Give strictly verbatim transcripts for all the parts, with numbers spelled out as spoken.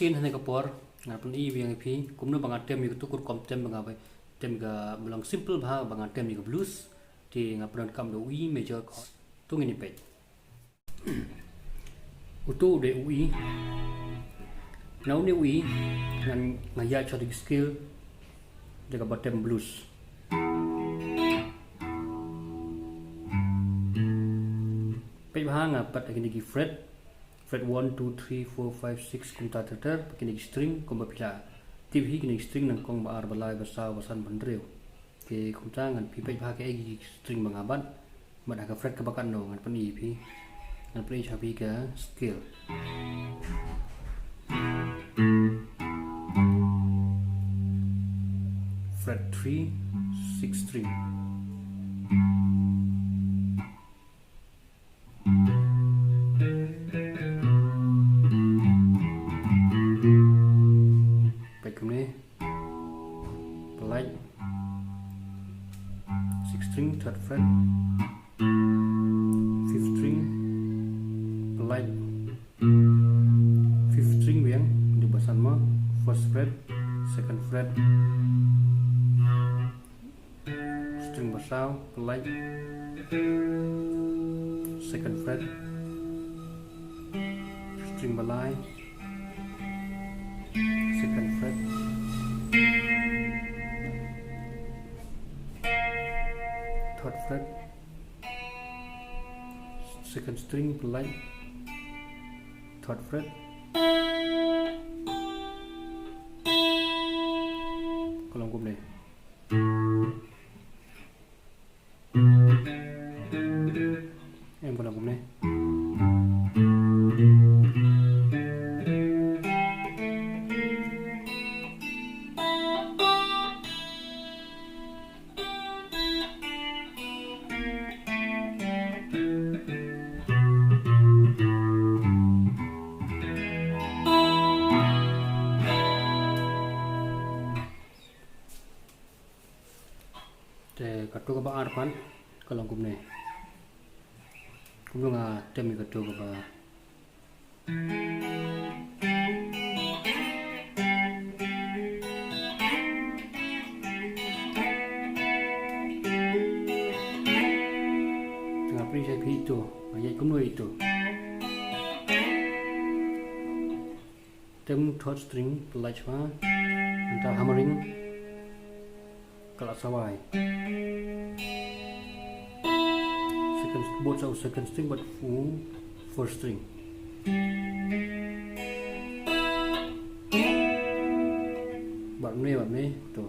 Te hane ka por ngan pyni biang ïa phi kumno ba nga tem ïa ka tu kur kom tem ba nga ba tem ka ba long simple bha ba nga tem ïa ka blues. Te nga pyndonkam da u E major chord. To ngin ïa peit. Utu u dei u E. Na une u E ngan nga ïa chot ïa ki scale da kaba tem blues. Peit bha nga pat ha kine ki fret. Fret one, two, three, four, five, six kumta ter ter. Kine ki string kumba phi la tip hi kine ki string nyngkong, ba ar, ba lai, ba saw, ba san, ba hynriew. Te kumta ngan phi peit bha kaei ki string ba nga bat. Bad ha ka fret kaba katno ngan pyni ïa phi. Ngan pyni ïa phi ka scale. Fret three, six string. Peit kumne. Pynlait. Six string, third fret. Fifth string. Pynlait. Fifth string biang, dei ba san mo. First fret, second fret. String ba saw, pynlait. Second fret. String ba lai. Second fret. Third fret. Second string, pynlait. Third fret. Ka long kumne. Em, ka long kumne. Te katu kaba ar pat ka long kumne. Kumno nga tem ïa katu kaba. Nga pynshai phi ito, nga ïaid kumno ito. Tem third string, pynlait shwa, mynta hammering, ka la sawai. Second, both sa second string, but fu-, first string. Bad me, bad me, to.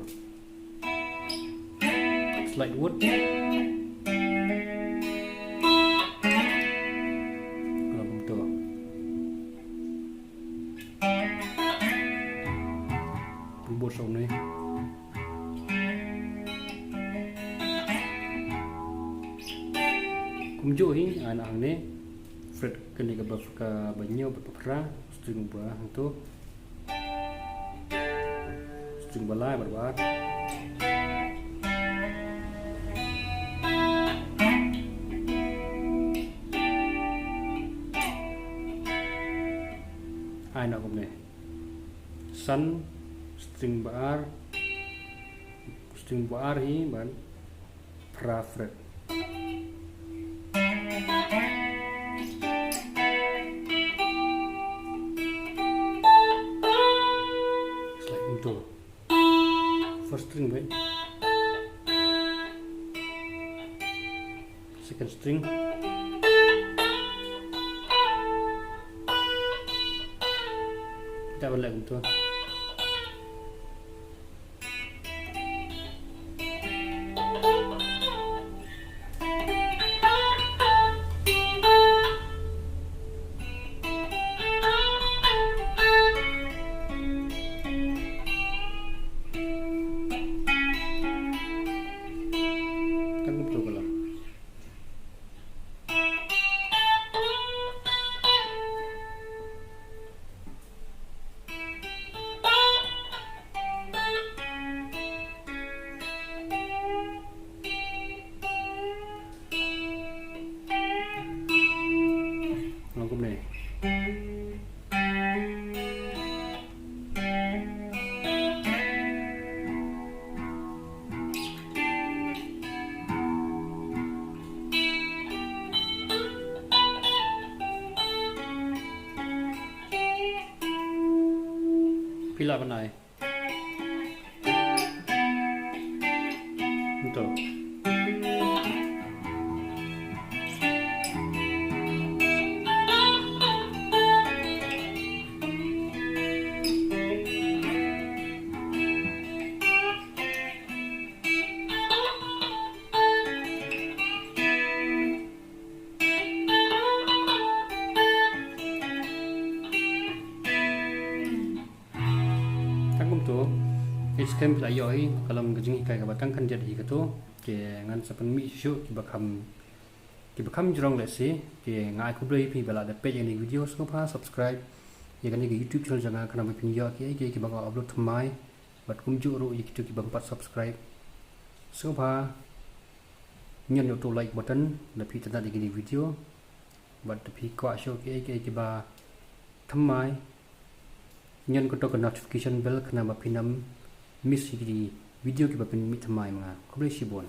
Slide wood. Ka long kumto. Pynbor sa une. Kumjuh hi, ah, na hangne. Fret kane kaba, kaba hynñiew bad ba phra, string ba hangto. String ba lai bad ba ar. Ai na kumne. San, string ba ar, string ba ar hi bad phra fret. Slide kumto. First string bad. Second string. Double lag kumto. Kan kumto ka long. Lah ban ai. Betul. Tang kumto, ïa skhem phi la ïoh hi, ka long ka jinghikai kaba tang khyndiat hi kato. Te ngan sa pynmih shuh kiba kham, kiba kham jrong lehse. Te nga ai khublei ïa phi ba la dep peit ïa kane ka video, sngewbha subscribe ïa kane ka YouTube channel jong nga khnang ba phin ïoh kiei kiei kiba nga upload thymmai. Bad kumjuh ruh ïa kito kiba ym pat subscribe, sngewbha ñion ïa uto like button da phi tynnad ïa kine ki video. Bad da phi kwah shuh kiei kiei kiba thymmai, ñion kato ka notification bell khnang ba phin ym miss ïa kine ki video kiba pynmih thymmai ma nga. Khublei shibun.